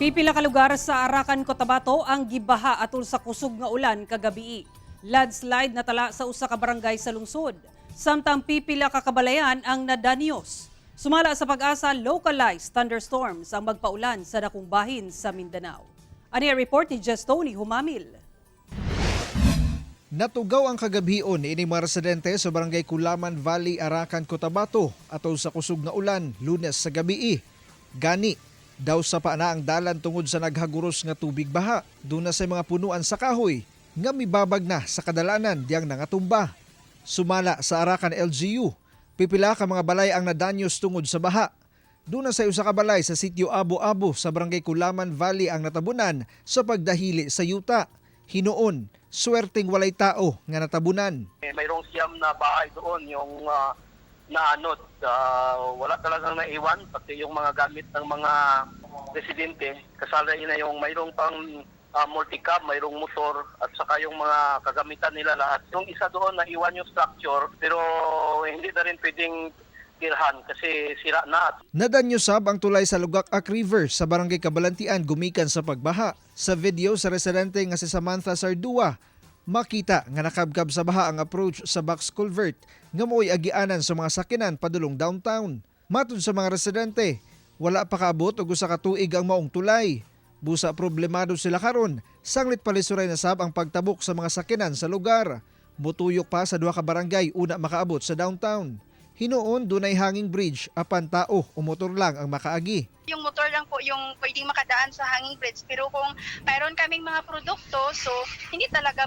Pipila ka lugar sa Arakan, Cotabato ang gibaha atol sa kusog nga ulan kagabii. Landslide natala sa usa ka barangay sa lungsod. Samtang pipila ka kabalayan ang nadanyos. Sumala sa PAGASA, localized thunderstorms ang magpaulan sa dakong bahin sa Mindanao. Ani ang report ni Jess Tony Humamil. Natugaw ang kagabhion niini mga residente sa Barangay Kulaman Valley, Arakan, Cotabato atol sa kusog nga ulan Lunes sa gabii. Gani, daw sa pa na ang dalan tungod sa naghaguros nga tubig baha. Duna sa mga punuan sa kahoy nga mibabag na sa kadalanan diyang nangatumba. Sumala sa Arakan LGU, pipila ka mga balay ang nadanyos tungod sa baha. Duna sa usa ka balay sa sitio Abo-Abo sa Barangay Kulaman Valley ang natabunan sa pagdahili sa yuta. Hinuon, swerteng walay tao nga natabunan. Eh, mayroong 9 na bahay doon yung naanod. Wala talagang naiwan, pati yung mga gamit ng mga residente. Kasala na yung mayroong pang multicab, mayroong motor, at saka yung mga kagamitan nila lahat. Yung isa doon, naiwan yung structure, pero hindi na rin pwedeng tirhan kasi sira na. Nadanyo sab ang tulay sa Lugak-ak River sa Barangay Kabalantian gumikan sa pagbaha. Sa video sa residente nga si Samantha Sardua, makita nga nakabkab sa baha ang approach sa box culvert nga mo'y agianan sa mga sakinan padulong downtown. Matud sa mga residente, wala pa kaabot og usa ka tuig ang maong tulay. Busa problemado sila karon, sanglit palisuray na sab ang pagtabok sa mga sakinan sa lugar. Mutuyok pa sa duha ka barangay una makaabot sa downtown. Hinuon, dunay hanging bridge apan tao o motor lang ang makaagi. Yung motor lang po yung pwedeng makadaan sa hanging bridge, pero kung mayroon kaming mga produkto, so hindi talaga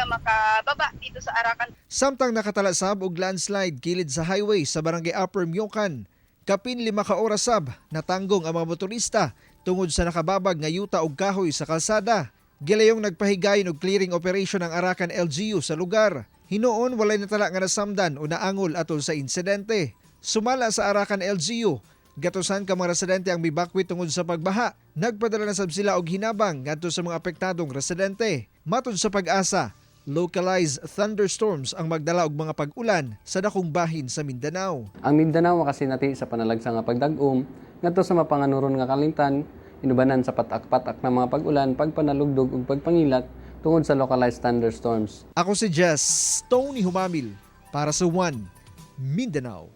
makababa dito sa Arakan. Samtang nakatala sab og landslide kilid sa highway sa Barangay Upper Miokan. Kapin 5 ka oras sab natanggong ang mga motorista tungod sa nakababag nga yuta og kahoy sa kalsada. Gilayong nagpahigayon og clearing operation ang Arakan LGU sa lugar. Hinuon, walay natala nga nasamdan o naangol atol sa insidente. Sumala sa Arakan LGU, gatusan ka mga residente ang mibakwit tungod sa pagbaha. Nagpadala na sab sila og hinabang ngadto sa mga apektadong residente. Matud sa PAGASA, localized thunderstorms ang magdala og mga pag-ulan sa dakong bahin sa Mindanao. Ang Mindanao makasinati sa panalagsa nga pagdag-om ngadto sa mapanganuron nga kalimtan inubanan sa patak-patak na mga pag-ulan, pagpanalugdog ug pagpangilat tungod sa localized thunderstorms. Ako si Jess Tony Humamil para sa One Mindanao.